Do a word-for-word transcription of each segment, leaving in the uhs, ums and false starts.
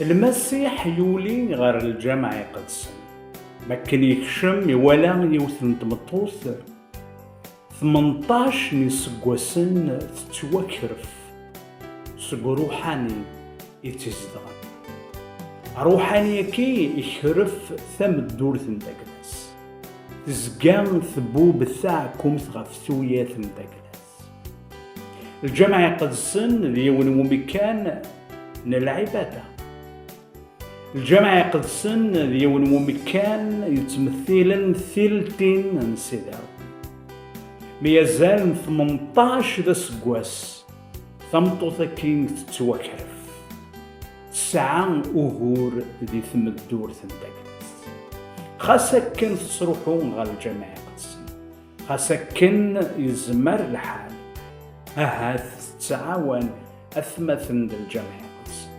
Lmasiḥ yuli ɣer Lǧameɛ Iqedsen. Mi akken yekcem, iwala yiwet n tmeṭṭut, tmenṭac n yiseggasen tettwakref seg uṛuḥani i tt-izedɣen. Aṛuḥani-agi ikref tameddurt n Daglas. Tezga tbub taɛkumt ɣef tuyat n Daglas. Lǧameɛ Iqedsen d yiwen wumi kan n lɛibada. Lǧameɛ Iqedsen d yiwen wumi kan yettmettilen tiltin n Sidi Ṛebbi. Mi azal n tmenṭac d aseggas, tameṭṭut-agi tettwakref. Tesɛa ugur di tmeddurt n Daglas. Xas akken tettruḥu ɣer Lǧameɛ Iqedsen, xas akken yezmer lḥal, ahat tettɛawan atmaten n Lǧameɛ Iqedsen.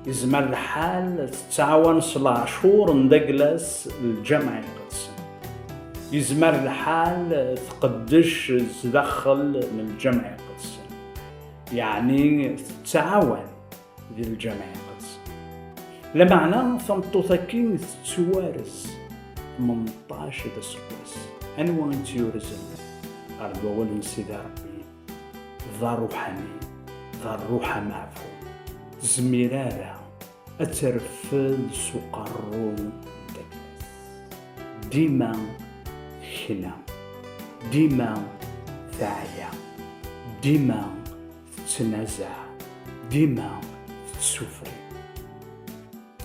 Yezmer lḥal tettɛawan s leɛcur n Daglas Lǧameɛ Iqedsen. Yezmer lḥal tqeddec zdaxel n Lǧameɛ Iqedsen. Yeɛni tettɛawan di Lǧameɛ Iqedsen. Lameɛna tameṭṭut-agi tettwarez tmenṭac d aseggas. Anwa i tt-yurzen? Ɣer wawal n Sidi Ṛebbi, d aṛuḥani, d ṛṛuḥ ameɛfun. Tezmir ara ad terfed s uqerru n Daglas. Dima tekna, dima teɛya, dima tettnazaɛ, dima tettsufri.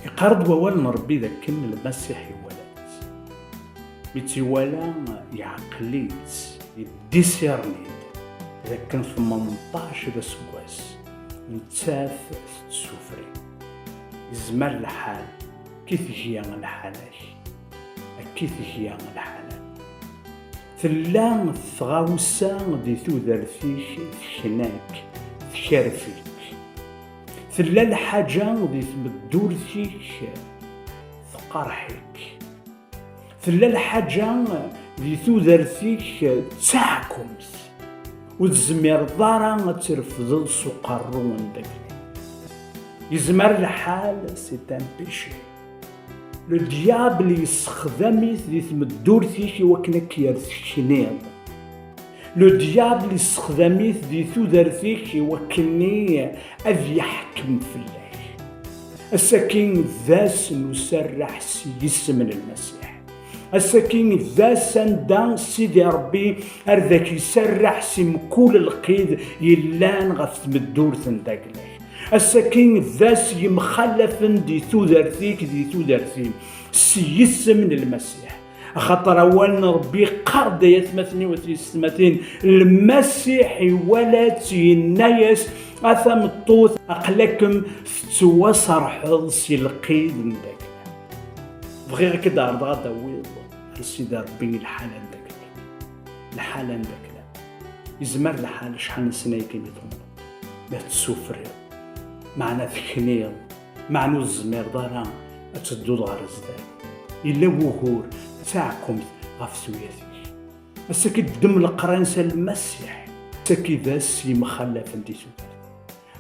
Iqqar-d wawal n Ṛebbi d akken Lmasiḥ iwala-tt. Mi tt-iwala, iɛqel-itt, yeddisirni-d d akken tmenṭac d aseggas, nettat tettsufri. Yezmer lḥal, ki tgi lḥal-ak. Akka i tga lḥala. Tella tɣawsa di tudert-ik tekna-k, tkerf-ik. Tella lḥaǧa di tmeddurt-ik tqerḥ-ik. Tella lḥaǧa di tudert-ik d taɛkumt. Ur tezmireḍ ara ad trefdeḍ s uqerru n dagla. Yezmer lḥal, c'est un péché. Le diable yessexdam-it di tmeddurt-ik i wakken ad k-yerr tekniḍ. Le diable yessexdam-it di tudert-ik i wakken ad yeḥkem fell-ak. Ass-agi d ass n userreḥ s yisem n Lmasiḥ. Ass-agi d ass anda Sidi Ṛebbi ar d ak-iserreḥ si mkul lqid yellan ɣef tmeddurt n dagla-k. Ass-agi d ass yemxalafen di tudert-ik, di tudert-im, s yisem n Lmasiḥ. Axaṭer awal n Ṛebbi iqqar-d, ay atmaten-iw, ay tiyessetmatin, Lmasiḥ iwala-tt, yenna-yas: "A tameṭṭut, aql-akem tettwaserḥeḍ si lqid n dagla." Bɣiɣ ad k-d-ɛerḍeɣ ad d-tawiḍ ar Sidi Ṛebbi lḥala n dagla. Lḥala n dagla. Yezmer lḥal acḥal n sna-agi mi tumneḍ, ma tessufriḍ, meɛna tekniḍ, meɛna ur tezmireḍ ara ad tedduḍ ɣer zdat. Yella wugur, d taɛkumt ɣef tuyat-ik. Ass-agi ddem leqraya-s a Lmasiḥ. Ass-agi d ass yemxalafen di tudert.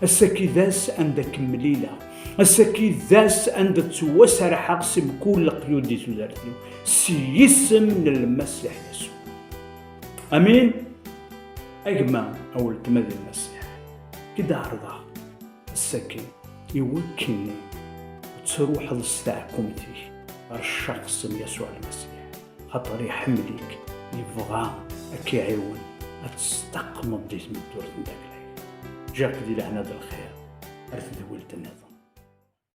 Ass-agi d ass anda kem-mlileɣ. Ass-agi d ass anda ttwaserḥeɣ si mkul leqyud di tudert-iw, s yisem n Lmasiḥ Yasuɛ. Amin. A gma, a weltma di Lmasiḥ, ki d-ɛerḍeɣ ass-agi i wakken ad truḥeḍ s taɛkumt-ik ɣer ccaxs n Yasuɛ Lmasiḥ, xaṭer iḥemmel-ik, yebɣa ad k-iɛiwen ad testaqqmeḍ di tmeddurt n dagla-k. Ǧǧiɣ-k di lehna d lxir, ar tedwilt nniḍen.